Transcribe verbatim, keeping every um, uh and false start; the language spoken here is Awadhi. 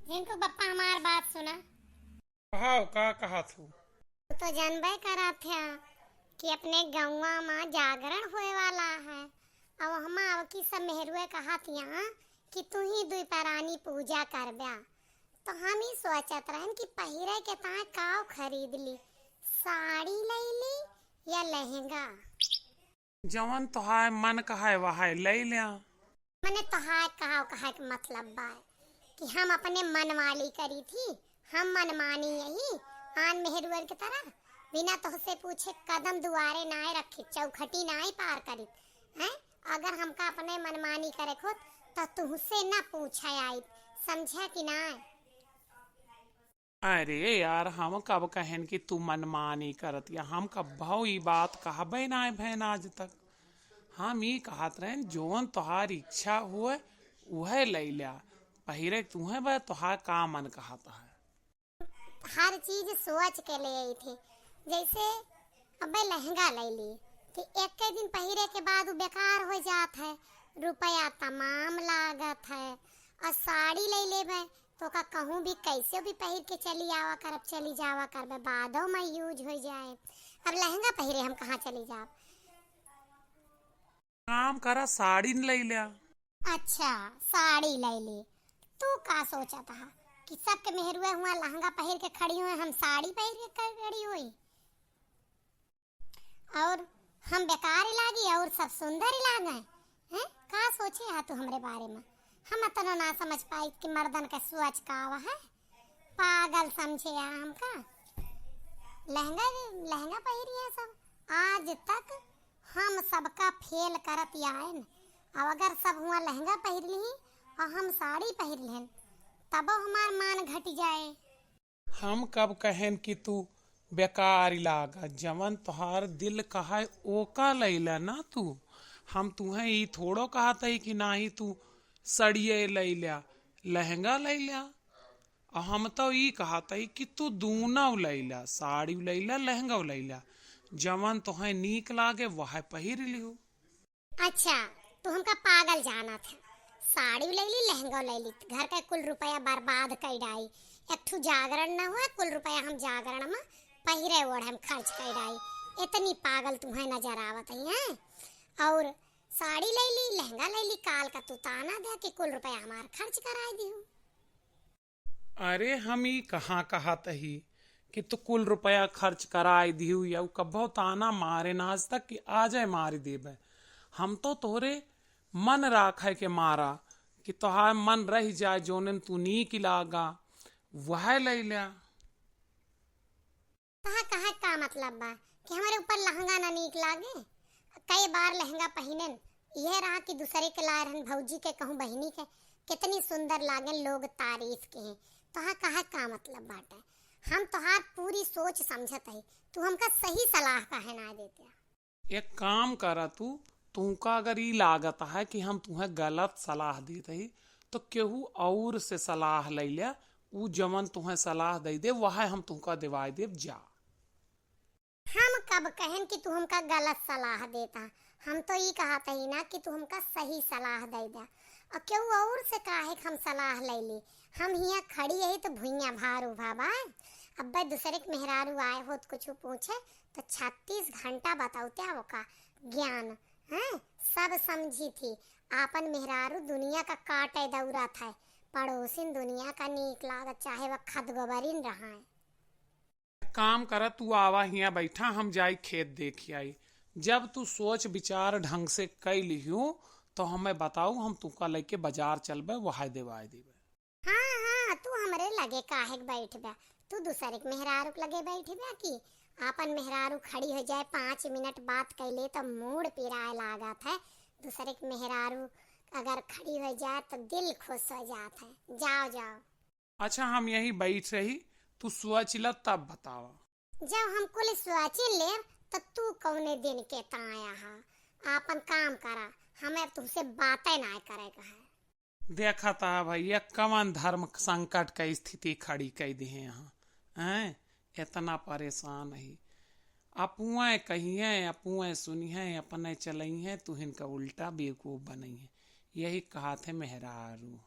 रिंकू बप्पा, हमार बात सुना। कहाओ, का कहत हू? तू तो जानबे करत है कि अपने गौवा मा जागरण होए वाला है। अब हमा अब की सब मेहरुए कहत यहाँ कि तू ही दुई परानी पूजा करब्या। तो हम ही सोचत रहन कि पहिरे के ताय काव खरीद ली, साड़ी लई ली या लहंगा? जवन तोहार मन कहै वहै लई ल्या। मने तोहार कहाव कहै के मतलब बा कि हम अपने मन वाली करी थी, हम मनमानी यही आन मेहरुअर के तरह बिना तोहसे पूछे कदम दुआरे नाय रखी, चौखटी नाय पार करी, हैं? अगर हमका अपने मनमानी करे होत तो तुहसे ना पूछे आई, समझे कि नाय? अरे यार, हम कब कहेन कि तू मनमानी करत या? हम कब्बो ई बात कहबे नाय भैन आज तक। हम ई कहत रहेन, जोन तोहार इच्छा हुए, उहे लई ल्या। पहिरे तुहे बा, तोहार का मन कहत है? हर चीज सोच के ले आई थी। जैसे अबे लहंगा लई ली, तो एक के दिन पहिरे के बाद उ बेकार हो जात है, रुपया तमाम लागत है। और साड़ी लई लेबे, तो का कहूँ भी कैसे भी पहिर के चली आवा करब, चली जावा करबे, बादो में यूज हो जाए। अब लहंगा पहिरे हम कहाँ चली जाब? काम करा, साड़ी न लई ल्या। अच्छा, साड़ी लई ली। तू का सोचत हा कि सबके मेहरुए हुआ लहंगा पहिर के खड़ी हुए, हम साड़ी पहिर के खड़ी हुई? और हम बेकार ही लागी और सब सुंदर ही लागे हैं? का सोचे हा तू हमरे बारे में? हम अतना ना समझ पाई कि मर्दन का सोच का आवा है। पागल समझे हा हमका। लहंगा, लहंगा पहिरी है सब। आज तक हम सबका फेल करत आएन। अब अगर सब हुआ लहंगा पहिर ली और हम साड़ी पहिर लेन, तबो हमार मान घट जाए। हम कब कहेन कि तू बेकार लागा, जवन तोहार दिल कहे ओका लैला ना तू। हम तुहें ई थोड़ो कहत हई कि नाही तू सड़िए लैला, लहंगा लैला। और हम तो ई कहत हई कि तू दूनौ लैला, साड़ी लैला, लहंगा लैला, जवन तोहें नीक लागे वह पहिर लियो। अच्छा, तू हमका पागल जानत है। साड़ी ले ली, लहंगा ले ली, घर का कुल रुपया बर्बाद कर डाई। एक ठू जागरण न हुआ, कुल रुपया हम जागरण में पहिरे ओढ़े में खर्च कर डाई। इतनी पागल तुम्हें नजर आवत ही हैं? और साड़ी ले ली, लहंगा ले ली, काल का तू ताना दे कि कुल रुपया हमार खर्च कराई दिहू। अरे, हम ई कहाँ कहत ही कि तू कुल रुपया खर्च कराए दिहू या उ कब्बो ताना मारे ना आज तक कि आ जाए मारी देबे। हम तो तोहरे मन राखे के मारा कि तोहार मन रह जाए, जोनेन तू नीक लागा, वह ले ल्या। तोहार कहे का मतलब बा कि हमरे ऊपर लहंगा ना नीक लागे? कई बार लहंगा पहिनेन, यह रहा कि दूसरे के लाए रहन भौजी के, कहूँ बहिनी के, कितनी सुंदर लागेन, लोग तारीफ के हैं। तोहार कहे का मतलब बाटे? हम तोहार पूरी सोच समझत हई, तू हमका सही सलाह काहे ना देते? एक काम करा तू, तुमका अगर ई लागत है कि हम तुम्हें गलत सलाह देत हई, तो केहू और से सलाह ले ल्या, उ जवन तुम्हें सलाह दे दे, वह हम तुमका देवाई देब जा। हम कब कहन कि तू हमका गलत सलाह देता? हम तो ई कहत हई ना कि तू हमका सही सलाह दे द्या। और केहू और से काहे के हम सलाह ले ली? हम हियाँ खड़ी हई तो भुइयाँ भार उभा बा। अब्बे दूसरे के मेहरारू आए होत कुछ पूछे तो छत्तीस घंटा बतौते ओका ज्ञान, हैं? सब समझी थी। आपन मेहरारू दुनिया का काटे दौड़त है, पड़ोसिन दुनिया का नीक लागत, चाहे वह खदगोबरिन रहा है। काम करा, तू आवा हियाँ बैठा, हम जाई खेत देखी आई। जब तू सोच विचार ढंग से कई लिहू तो हमें बताऊ, हम तुका लेके बाजार चलबे, वहाय देवाय देबे। हाँ, हाँ, तू हमरे लगे काहे के बैठबे? तू दूसरे के मेहरारू के लगे बैठबे कि आपन मेहरारू खड़ी हो जाए, पाँच मिनट बात कैले तो मूड पिराए लागत है। दूसरे के मेहरारू अगर खड़ी हो जाए तो दिल खुश हो जात है। जाओ, जाओ। अच्छा, हम यही बैठ रही, तू सोच ल तब बतावा। जब हम कुल सोच लेब, त तू कौने दिन के ताया हा? आपन काम करा, हमें अब तुमसे बातें ना करे के है। देखा ता भैया, कवन धर्म संकट का स्थिति खड़ी कई दिहे यहाँ, हैं? इतना परेशान ही। अपुए कहिए, अपुए सुनिए, अपने चलइहे, तुहिन का उल्टा बेवकूफ बनइहे। यही कहा थे मेहरारू।